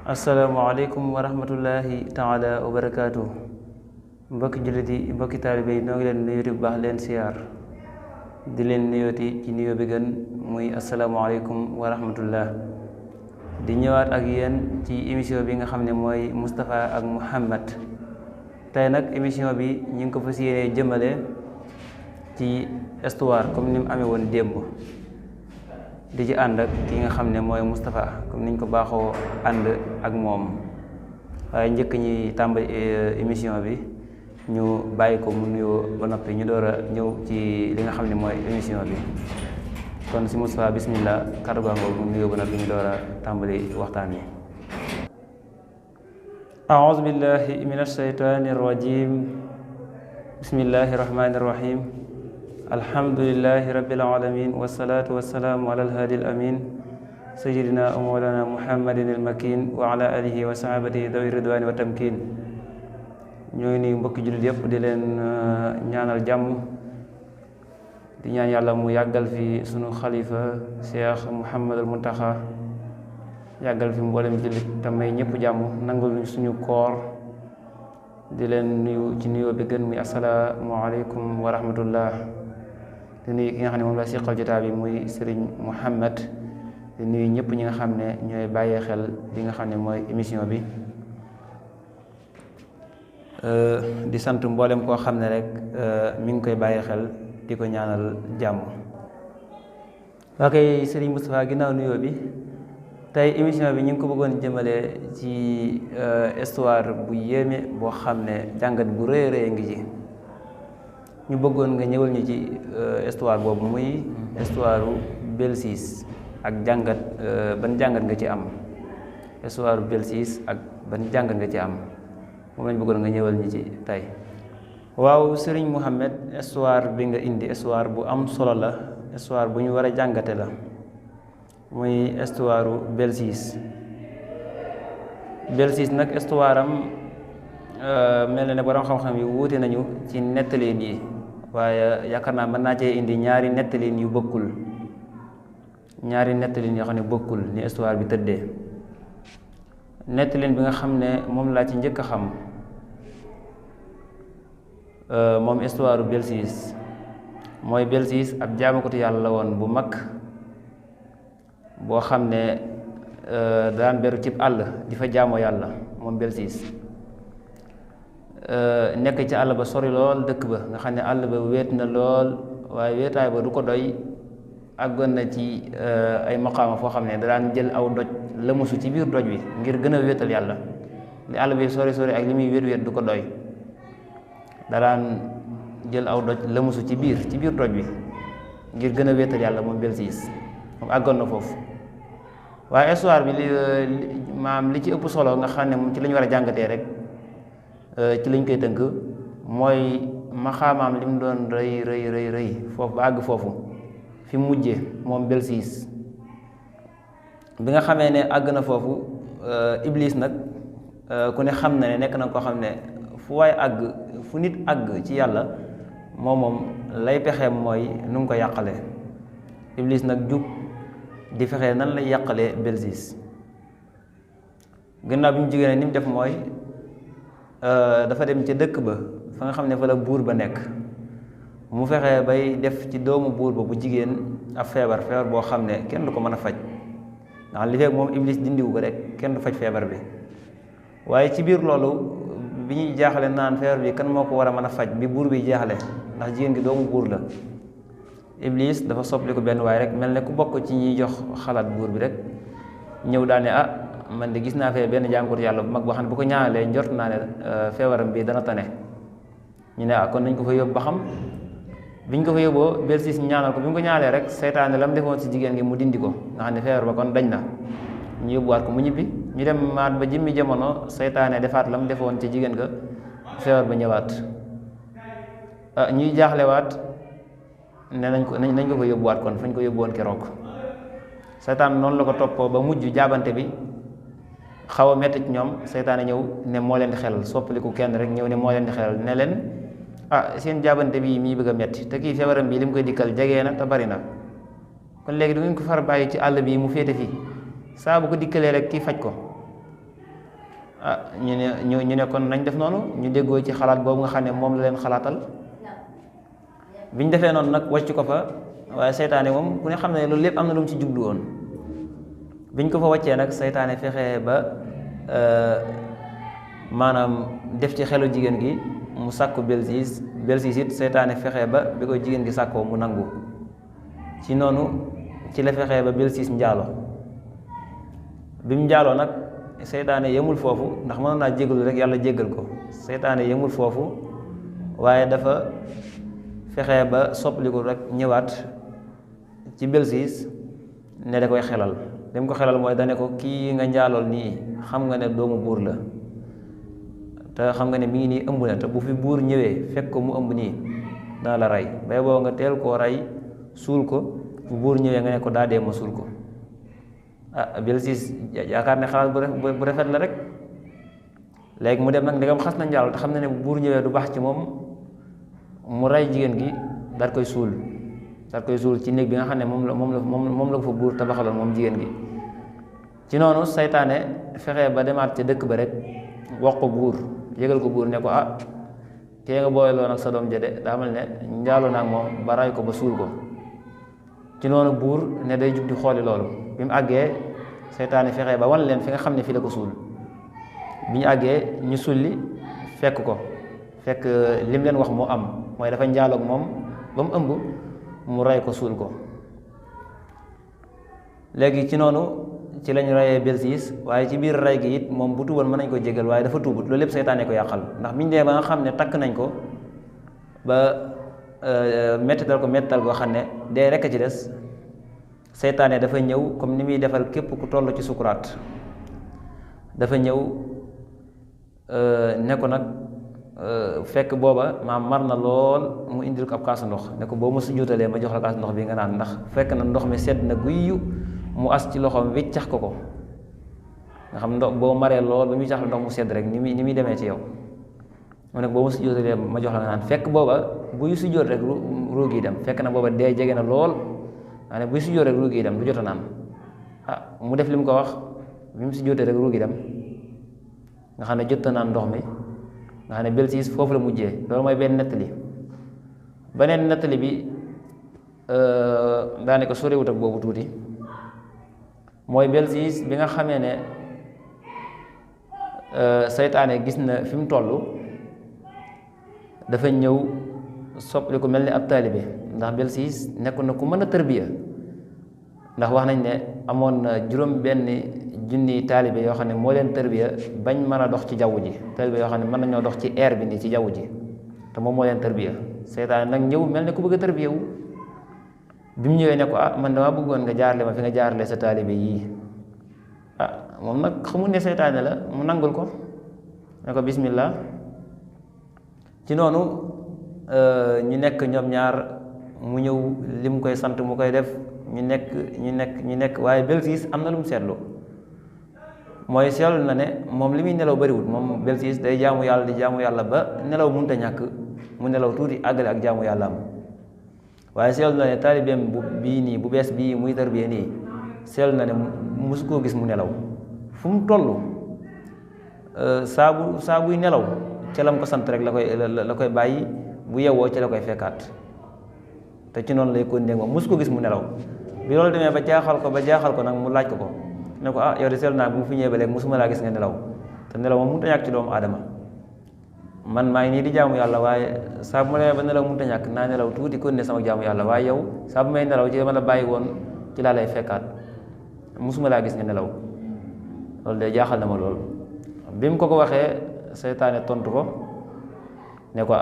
asalaamaaleykum wa rahmatullahi taala wa barakaatu. Mbokki jullit yi mbokki taalibe yi noo ngi leen nuyooti bu baax leen siyaar di leen nuyooti ci nuyoo bi gën muy asalaamaaleykum wa rahmatullah. di ñëwaat ak yéen ci émission bi nga xam ne mooy Moustapha ak Mouhamed. tey nag émission bi ñu ngi ko fas yéenee jëmale ci histoire comme ni mu amee woon démb, di ci ànd ak ki nga xam ne mooy Moustapha comme niñ ko baaxoo ànd ak moom. waaye njëkk ñi tàmbali émission bi ñu bàyyi ko mu nuyoo ba noppi ñu door a ñëw ci li nga xam ne mooy émission bi. kon si Moustapha bismillah, kàddu gaa ngoo mu nuyoo ba noppi ñu door a tàmbali waxtaan wi. aouzu billahi min ashaytani rajim. bismillahi rahmani rahim. alhamdulillahi rabbil alamin wassalatu wassalaamu ala alhaadi al amin sayyidina wa mawlana muhammadin al makin wa ala alihi wa sahabatihi dawi ridwani wa tamkin. ñoo ngi nii mbokki jullit yëpp di leen ñaanal jàmm, di ñaan yàlla mu yàggal fi sunu xalifa Cheikh Mouhamadul Muntaxa, yàggal fi mboolem jullit te may ñëpp jàmm, nangul suñu koor. di leen nuyu ci nuyoo bi gën muy asalaamualeykum wa rahmatullah. di nuyu ki nga xam ne moom la siqal jotaay bi muy Serigne Mouhamed. di nuyu ñëpp ñi nga xam ne ñooy bàyyee xel li nga xam ne mooy émission bi. di sant mboolem koo xam ne rek mi ngi koy bàyyi xel, di ko ñaanal jàmm. waa kay Serigne Moustapha, ginnaaw nuyoo bi tey émission bi ñu ngi ko bëggoon jëmale ci histoire bu yéeme boo xam ne jàngat bu rëy rëy ngi ci. ñu bëggoon nga ñëwal ñu ci histoire boobu muy histoire Belsis ak jàngat ban jàngat nga ci am. histoire Belsis ak ban jàngat nga ci am moom lañ bëggoon nga ñëwal ñu ci tey. waaw Serigne Mouhamed, histoire bi nga indi histoire bu am solo la, histoire bu ñu war a jàngate la, muy histoire Belsis. Belsis nag histoire am mel na ne borom xam-xam yi wuute nañu ci nettaliin yi, waaye yaakaar naa mën naa cee indi ñaari nettaliin yu bokkul, ñaari nettaliin yoo xam ne bokkul ni histoire bi tëddee. nettaliin bi nga xam ne moom laa ci njëkk a xam moom histoire Belsis mooy Belsis ab jaamukatu yàlla la woon bu mag boo xam ne daan beru cib àll di fa jaamoo yàlla moom Belsis. nekk ci àll ba sori lool dëkk ba, nga xam ne àll ba wéet na lool, waaye wéetaay ba du ko doy. àggoon na ci ay maqaama foo xam ne daan jël aw doj lëmusu ci biir doj wi ngir gën a wéetal yàlla. li àll bi sori sori ak li muy wéet wéet du ko doy, daan jël aw doj lëmusu ci biir doj wi ngir gën a wéetal yàlla moom Belsis. moom àggoon na foofu. waaye histoire bi li ci ëpp solo nga xam ne moom ci lañu war a jàngatee rek ci lañ koy tënk mooy maxaamaam li mu doon rëy rëy rëy rëy foofu ba àgg foofu fi mu mujjee moom Belsis. bi nga xamee ne àgg na foofu Iblis nag ku ne xam na ne nekk na koo xam ne fu waay àgg, fu nit àgg ci yàlla moom lay pexeem mooy nu mu ko yàqale. Iblis nag jug di fexe nan lay yàqale Belsis. gannaaw bi mu jigéen ni mu def mooy dafa dem ca dëkk ba fa nga xam ne fa la buur ba nekk, mu fexe bay def ci doomu buur ba bu jigéen ab feebar boo xam ne kenn du ko mën a faj, ndax li fekk moom Iblis dindiwu ko rek kenn du faj feebar bi. waaye ci biir loolu bi ñuy jaaxale naan feebar bi kan moo ko war a mën a faj, bi buur bi jaaxale ndax jigéen gi doomu buur la, Iblis dafa soppali ko benn waaye rek mel ne ku bokk ci ñuy jox xalaat buur bi rek ñëw daal ne man de gis naa fee benn jàngoro yàlla bu mag boo xam ne bu ko ñaanalee njort naa ne feebaram bi dana tane. ñu ne kon nañ ko fa yóbbu ba xam. biñ ko fa yóbboo Belsis ñaanal ko, bi mu ko ñaanalee rek seytaane la mu defoon si jigéen gi mu dindi ko, nga xam ne feebar ba kon dañ na. ñu yóbbuwaat ko mu ñibbi, ñu dem maat ba jëmmi jamono seytaane defaat la mu defoon ci jigéen ga, feebar ba ñëwaat. ñuy jaaxlewaat ne nañ ko fa yóbbuwaat kon fañ ko yóbbuwoon keroog. seytaan noonu la ko toppoo ba mujj jaabante bi xaw a metti ci ñoom. seytaane ñëw ne moo leen di xelal, soppaliku kenn rek ñëw ne moo leen di xelal ne leen seen jaabante bi mii bëgg a metti te kii feebaram bi li mu koy dikkal jegee na te bari na, kon léegi du ngeen ko far bàyyi ci àll bi mu féete fii, saa bu ko dikkalee rek kii faj ko. ñu ne kon nañ def noonu, ñu déggoo ci xalaat boobu nga xam ne moom la leen xalaatal. biñ defee noonu nag wàcc ko fa, waaye seytaane moom ku ne xam ne loolu lépp am na lu mu ci jublu woon. biñ ko fa wàccee nag seytaane fexe ba maanaam def ci xelu jigéen gi mu sàkku Belsis it seytaane fexe ba bi ko jigéen gi sàkkoo mu nangu. ci noonu ci la fexee ba Belsis njaalo. bi mu njaaloo nag seytaane yemul foofu, ndax mënoon naa jégalu rek yàlla jéggal ko. seytaane yemul foofu, waaye dafa fexe ba soppaliku rek ñëwaat ci Belsis ne da koy xelal. li mu ko xelal mooy dane ko kii nga njaalool nii xam nga ne doomu buur la, te xam nga ne mi ngi nii ëmb na, te bu fi buur ñëwee fekk ko mu ëmb nii dana la rey. bay boo nga teel koo rey suul ko, bu buur ñëwee nga ne ko daa dee ma suul ko. Belsis yaakaar ne xalaat bu rafet la rek. léegi mu dem nag ndegam xas na njaalo te xam na ne bu buur ñëwee du baax ci moom, mu rey jigéen gi daal koy suul ci néeg bi nga xam ne moom la ko fa buur tabaxaloon moom jigéen gi. ci noonu saytaane fexe ba demaat ca dëkk ba rek wax ko buur, yëgal ko buur ne ko kee nga booyaloon ak sa doom jëde daa mel ne njaaloo naag moom ba ray ko ba suul ko. ci noonu buur ne day jug di xooli loolu. bi mu àggee seytaane fexe ba wan leen fi nga xam ne fi la ko suul. bi ñu àggee ñu sulli fekk ko, fekk lim leen wax moo am, mooy dafa njaaloog moom ba mu ëmb mu rey ko suul ko. léegi ci noonu ci lañ reyee Belsis, waaye ci biir rey gi it moom bu tuuboon mën nañ ko jégal, waaye dafa tuubut. loolu lépp seytaane ko yàqal, ndax biñ dee ba nga xam ne takk nañ ko ba mettital ko mettital goo xam ne dee rekk ci des, seytaane dafa ñëw comme ni muy defal képp ku toll ci sukuraat. dafa ñëw ne ko nag fekk booba mar na lool, mu indil ko ab kaasu ndox ne ko boo ma sujjóotalee ma jox la kaasu ndox bi nga naan, ndax fekk na ndox mi sedd na guyyu, mu as ci loxoom wiccax ko nga xam ndox boo maree lool ba muy cax la ndox mu sedd rek ni muy demee ci yow. mu ne boo ma sujjóotalee ma jox la nga naan, fekk booba buy sujjóot rek ruug yi dem, fekk na booba dee jege na lool, maa ne buy sujjóot rek ruug yi dem du jot a naan. mu def li mu ko wax, bi mu sujjóotee rek ruug yi dem, nga xam ne jot a naan ndox mi, nga xam ne Belsis foofu la mujjee. loolu mooy benn nettali. beneen nettali bi daanaka soriwut ak boobu tuuti, mooy Belsis bi nga xamee ne seytaane gis na fi mu toll, dafa ñëw soppali ko mel ni ab taalibe, ndax Belsis nekkoon na ku mën a tërbiya, ndax wax nañ ne amoon na juróom benn junni taalibe yoo xam ne moo leen tërbiya bañ mën a dox ci jaww ji. taalibe yoo xam ne mën nañoo dox ci air bi nii ci jaww ji, te moom moo leen tërbiya. seytaane nag ñëw mel ne ku bëgg a tërbiya wu. bi mu ñëwee ne ko man damaa bëggoon nga jaarle ma fi nga jaarle sa taalibe yii. moom nag xamul ne seytaane la, mu nangul ko ne ko bismillah. ci noonu ñu nekk ñoom ñaar, mu ñëw li mu koy sant mu koy def, ñu nekk waaye Belsis am na lu mu seetlu, mooy seetlu na ne moom li muy nelaw bariwul. moom Belsis day jaamu yàlla di jaamu yàlla ba nelaw mënut a ñàkk, mu nelaw tuuti àggale ak jaamu yàlla am. waaye seetlu na ne taalibeem bu bees bii muy tarbiya nii, seetlu na ne mosu koo gis mu nelaw. fu mu toll saa buy nelaw ca lam ko sant rek la koy bàyyi, bu yewwoo ca la koy fekkaat, te ci noonu lay continuer moom mosu ko gis mu nelaw. bi loolu demee ba jaaxal ko nag mu laaj ko ne ko yow de seetlu naa bu mu fi ñëwee ba léegi mosuma laa gis nga nelaw, te nelaw moom mënut a ñàkk ci doomu aadama. man maa ngi nii di jaamu yàlla, waaye saa bu ma demee ba nelaw mënut a ñàkk naa nelaw tuuti continuer sama jaamu yàlla, waaye yow saa bu may nelaw ci dama la bàyyi woon ci laa lay fekkaat, mosuma laa gis nga nelaw. loolu de jaaxal na ma lool. bi mu ko waxee seytaane tontu ko ne ko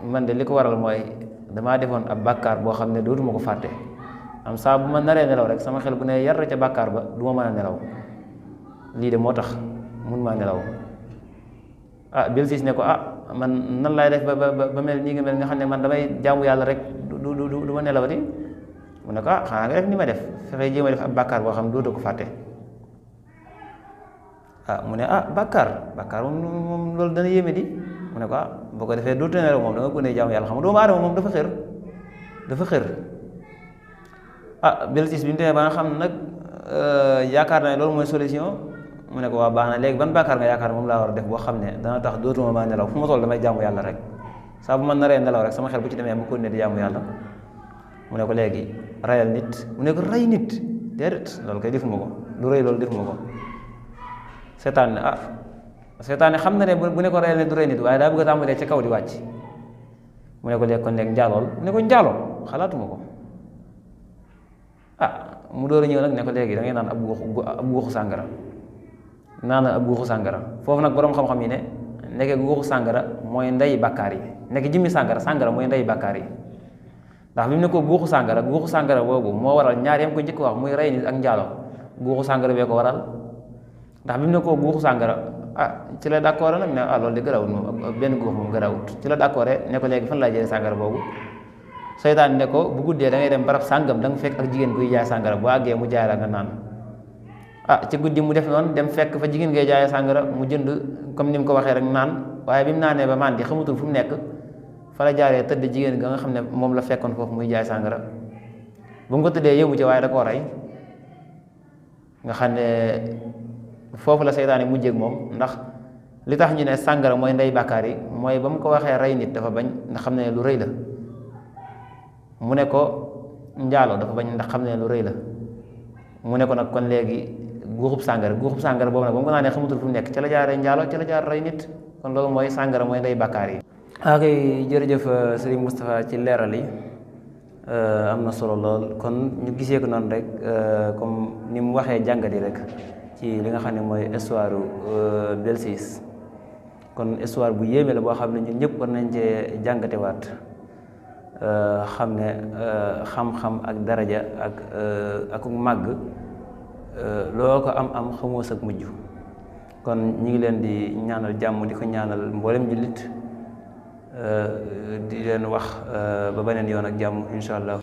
man de li ko waral mooy damaa defoon ab bàkkaar boo xam ne dootuma ko fàtte. am saa bu ma naree nelaw rek sama xel bu ne yar ca bàkkaar ba du ma mën a nelaw, lii de moo tax mun maa nelaw. Belsis ne ko man nan laay def ba mel nii nga mel nga xam ne man damay jaamu yàlla rek du ma nelaw di. mu ne ko xanaa nga def ni ma def, fexe jéem a def ab bàkkaar boo xam ne dootoo ko fàtte. mu ne bàkkaar moom loolu dana yéeme di. mu ne ko boo ko defee dootoo nelaw moom da nga ko ne jaamu yàlla xam nga doomu aadama moom dafa xër. Belsis bi mu demee ba nga xam ne nag yaakaar naa ne loolu mooy solution, mu ne ko waa baax na léegi ban bàkkaar nga yaakaar moom laa war a def boo xam ne dana tax dootuma ma nelaw fu ma toll damay jaamu yàlla rek saa bu ma naree nelaw rek sama xel bu ci demee bu ko ne di jaamu yàlla mu ne ko léegi rayal nit mu ne ko rey nit déedéet loolu koy defuma ko lu rëy loolu defuma ko seetaan ne seetaan ne xam na ne bu ne ko rayal nit du rey nit waaye daa bëgg a tàmbalee ca kaw di wàcc mu ne ko léegi kon léegi njaalool mu ne ko njaaloo xalaatuma ko mu door a ñëw nag ne ko léegi da ngay naan ab guuxu sàngara foofu nag boroom xam-xam yi ne nekk guuxu sàngara mooy ndey bàkkaar yi nekk jimmi sàngara mooy ndey bàkkaar yi ndax bi mu ne ko guuxu sàngara boobu moo waral ñaar yam ko njëkk wax muy rey nit ak njaaloo guuxu sàngara bee ko waral ndax bi mu ne ko guuxu sàngara ci la d'accord nag ne loolu di gërawut moom benn guux moom gërawut ci la d'accord ne ko léegi fan laa jëlee sàngara boobu seytaan ne ko bu guddee da ngay dem barab sàngam da nga fekk ak jigéen guy jaay sàngara boo àggee mu jaay la nga naan ci guddi mu def noonu dem fekk fa jigéen ngay jaay sàngara mu jënd comme ni mu ko waxee rek naan waaye bi mu naanee ba màndi xamutul fu mu nekk fa la jaaree tëdd jigéen ga nga xam ne moom la fekkoon foofu muy jaay sàngara bu mu ko tëddee yëmu ci waaye da koo rey nga xam ne foofu la seytaane mujjee ak moom ndax li tax ñu ne sàngara mooy ndey bàkkaar yi mooy ba mu ko waxee rey nit dafa bañ ndax xam ne lu rëy la mu ne ko njaaloo dafa bañ ndax xam ne lu rëy la mu ne ko nag kon léegi guuxub sàngara boobu nag ba mu ko naanee xamatul fu mu nekk ca la jaaree njaaloo ca la jaar rey nit kon loolu mooy sàngara mooy ndey bàkkaar yi akay jërëjëf Serigne Moustapha ci leeral yi am na solo lool kon ñu gisee ko noonu rek comme ni mu waxee jàngat yi rek ci li nga xam ne mooy histoire Belsis kon histoire bu yéeme la boo xam ne ñun ñëpp war nañ cee jàngatewaat xam ne xam-xam ak daraja ak màgg loo ko am xamoo sag mujj kon ñi ngi leen di ñaanal jàmm di ko ñaanal mboolem jullit di leen wax ba beneen yoon ak jàmm incha allah